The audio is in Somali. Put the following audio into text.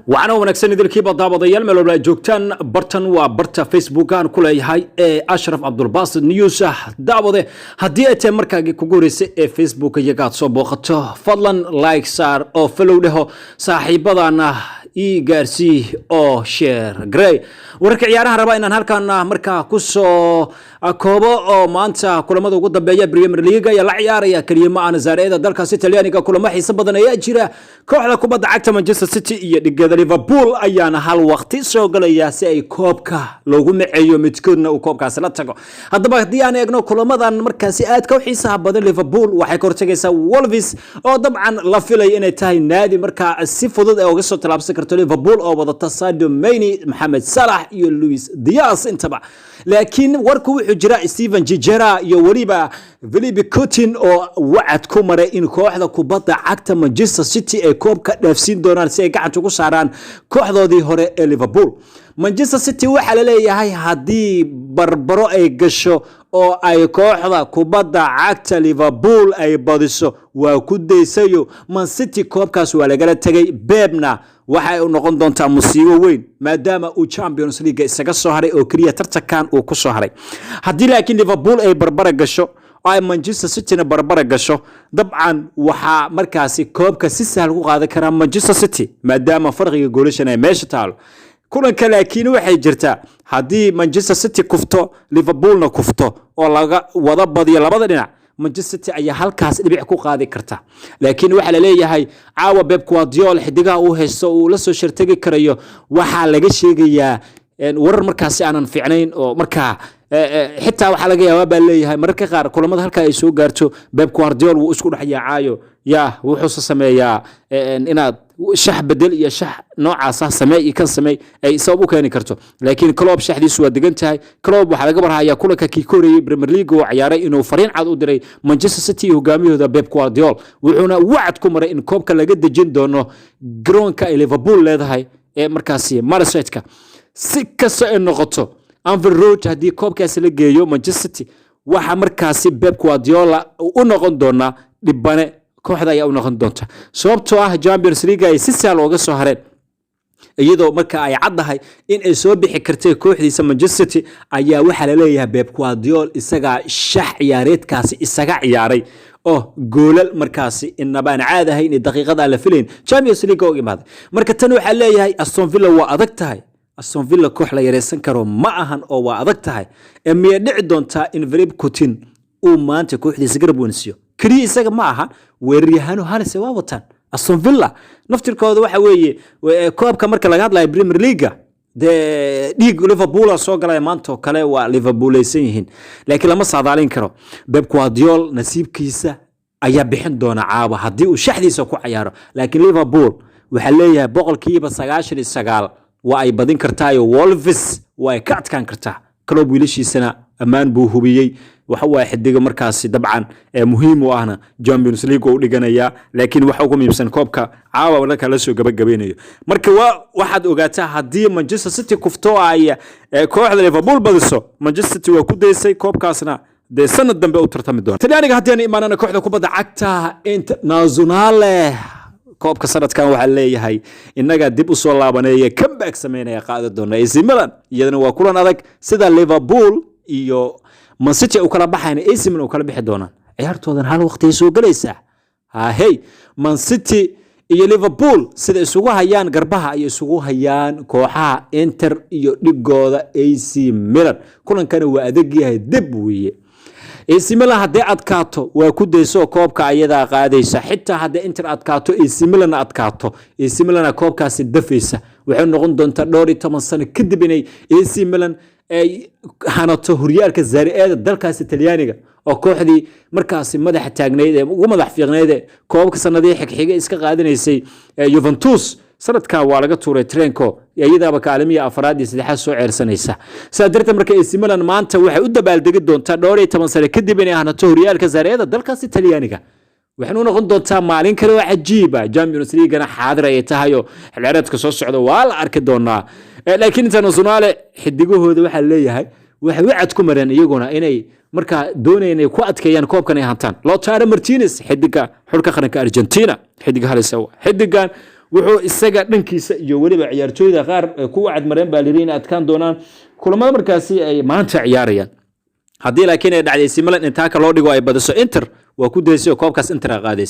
Waxaana wanaagsan idilkiiba daawadayaal meel walba ay joogtaan. Bartan waa barta Facebook aan ku leeyahay ee Ashraf Cabdulbaasid News. Daawade, haddii ay tahay markaagii kugu horeysay ee Facebook iyagaad soo booqato, fadlan like saar oo follow dheho, saaxiibadana ii gaarsii oo share garee. Wararka ciyaaraha rabaa inaan halkan markaa kusoo koobo oo maanta kulamada ugu dambeeya Premier League ayaa la ciyaaraya. Keliya ma aan Serie A-da dalkaasi Talyaaniga kulamo xiiso badan ayaa jira. Kooxda kubadda cagta Manchester City iyo dhigeeda Liverpool ayaana hal waqti soo galaya si ay koobka loogu maceeyo, midkoodna uu koobkaasi la tago. Haddaba haddii aan eegno kulamadan markaasi aadka u xiisaha badan, Liverpool waxay ka hortagaysaa Wolves oo dabcan la filaya inay tahay naadi markaa si fudud ay uga soo tallaabsan karto Liverpool oo wadata Sadio Mane, Maxamed Salah iyo Luis Diaz intaba. Laakiin warku wuxuu jira Steven Gerrard iyo weliba Philippe Coutinho oo wacad ku maray in kooxda kubadda cagta Manchester City ay koobka dhaafsiin doonaan si ay gacanta ugu saaraan kooxdoodii hore ee Liverpool. Manchester City waxaa la leeyahay haddii barbaro ay gasho oo ay kooxda kubadda cagta Liverpool ay badiso, waa ku daysayo Man City, koobkaas waa lagala tegay. Pep-na waxay u noqon doontaa musiibo weyn maadaama uu Champions League isaga soo haray oo keliya tartankan uu ku soo haray. Haddii laakiin Liverpool ay barbara gasho oo ay Manchester Cityna barbara gasho, dabcan waxaa markaasi koobka si sahal ku qaadan karaa Manchester City maadaama farqiga goolashan ay meesha taalo kulanka. Laakiin waxay jirtaa haddii Manchester City kufto, Liverpoolna kufto oo laga wada badiyo labada dhinac, Manchester City ayaa halkaas dhibic ku qaadi karta. Laakiin waxaa la leeyahay caawa Pep Guardiola xidigaha uu haysto uu la soo shartegi karayo waxaa laga sheegayaa warar markaasi aanan fiicnayn oo markaa xitaa waxaa laga yaabaa baa leeyahay mararka qaar kulamada halka ay soo gaarto Pep Guardiola wuu isku dhex yaacaayo, yaa wuxuuse sameeyaa inaad shax bedel iyo shax noocaasa samee iyo kan samee ay sabab u keeni karto. Laakiin Klopp shaxdiisu waa degan tahay. Klopp waxaa laga barhayaa kulanka kii ka horeeyey Premier League oo ciyaaray inuu fariin cad u diray Manchester City iyo hogaamiyahooda Pep Guardiola, wuxuuna wacad ku maray in koobka laga dejin doono garoonka ay Liverpool leedahay ee markaasi Merseyside-ka. Si kasta ay noqoto, Anfield Road haddii koobkaasi la geeyo Manchester City, waxa markaasi Pep Guardiola u noqon doonaa dhibane kooxda ayaa u noqon doonta, sababtoo ah Champions League ay si sahal uga soo hareen, iyadoo marka ay caddahay in ay soo bixi kartay kooxdiisa Manchester City. Ayaa waxaa laleeyahay Pep Guardiola isagaa shax ciyaareedkaasi isaga ciyaaray oo goolal markaasi inabaan caad ahayn ee daqiiqada aan la filayn Champions League og imaaday. Marka tan waxaa leeyahay Aston Villa waa adag tahay. Aston Villa koox la yareysan karo ma ahan oo waa adag tahay. Ee miyay dhici doontaa in Philippe Coutinho uu maanta kooxdiisa garab weynsiiyo? Keliya isaga ma aha, weeraryahano halise waa wataan Aston Villa naftirkooda. Waxa weeye koobka marka laga hadlayo Premier League, dee dhiig Liverpool soo galaya maanta oo kale, waa Liverpooleysan yihiin, laakiin lama saadaalin karo. Pep Guardiola nasiibkiisa ayaa bixin doona caawa haddii uu shaxdiisa ku cayaaro. Laakiin Liverpool waxaa leeyahay 99% waa ay badin kartaayo Wolves waa ay ka adkaan kartaa. Klopp wiilashiisana ammaan buu hubiyey. Waxa waaye xidiga markaasi dabcan ee muhiim u ahna Champions League oo u dhiganayaa, laakiin waxa ugu muhiimsan koobka caawa marka la soo gabagabeynayo. Marka waa waxaad ogaataa haddii Manchester City kufto, ay kooxda Liverpool badiso, Manchester City waa ku daysay koobkaasna, dee sanad dambe u tartami doona. Talyaaniga haddii aan imaanana, kooxda kubadda cagta Internazionale koobka sanadkan waxaa leeyahay innaga dib usoo laabaneeya, comeback sameynaya, qaadi doona. AC Milan iyadana waa kulan adag. Sida Liverpool iyo Man City u kala baxayn, AC Milan u kala bixi doonaan. Ciyaartoodan hal waqti ay soo gelaysaa. Hahey, Man City iyo Liverpool sida isugu hayaan garbaha ay isugu hayaan kooxaha Inter iyo dhigooda AC Milan. Kulankana waa adag yahay, dib weeye. AC Milan hadday adkaato waa ku dayso, koobka ayadaa qaadaysa. Xitaa hadday Inter adkaato, AC Milan adkaato, AC Milan koobkaasi dafaysa. Waxay noqon doontaa dhowr iyo toban sano kadib inay AC Milan ay hanato horyaalka Serie A-da dalkaasi Talyaaniga, oo kooxdii markaasi madaxa taagnayd ee ugu madax fiiqnayd ee koobabka sanadihii xigxiga iska qaadanaysay Juventus sanadkan waa laga tuuray trenko, iyadaaba kaalmihii afraad iyo saddexaad soo ceersanaysa. Sidaa darteed marka AC Milan maanta waxay u dabaaldegi doontaa dhowr iyo toban sano kadib inay hanato horyaalka Serie A-da dalkaasi Talyaaniga. Waxayna u noqon doontaa maalin kale oo cajiiba. Champions League-gana xaadir ayay tahay oo xilciyaareedka soo socda waa la arki doonaa. Laakiin Internazionale xidigahooda waxaa leeyahay waxay wacad ku mareen iyaguna inay markaa doonayaan inay ku adkeeyaan koobkan ay hantaan. Lautaro Martinez, xidiga xulka qaranka Argentina, xidiga halisa, xidigan Wuxuu isaga dhankiisa iyo weliba ciyaartooyda qaar ku wacad mareen baa layidhi in adkaan doonaan kulamada markaasi ay maanta ciyaarayaan. Haddii laakiin ay dhacday AC Milan in taaka loo dhigo, ay badiso, Inter waa ku daysay oo koobkaas Inter a qaadaysa.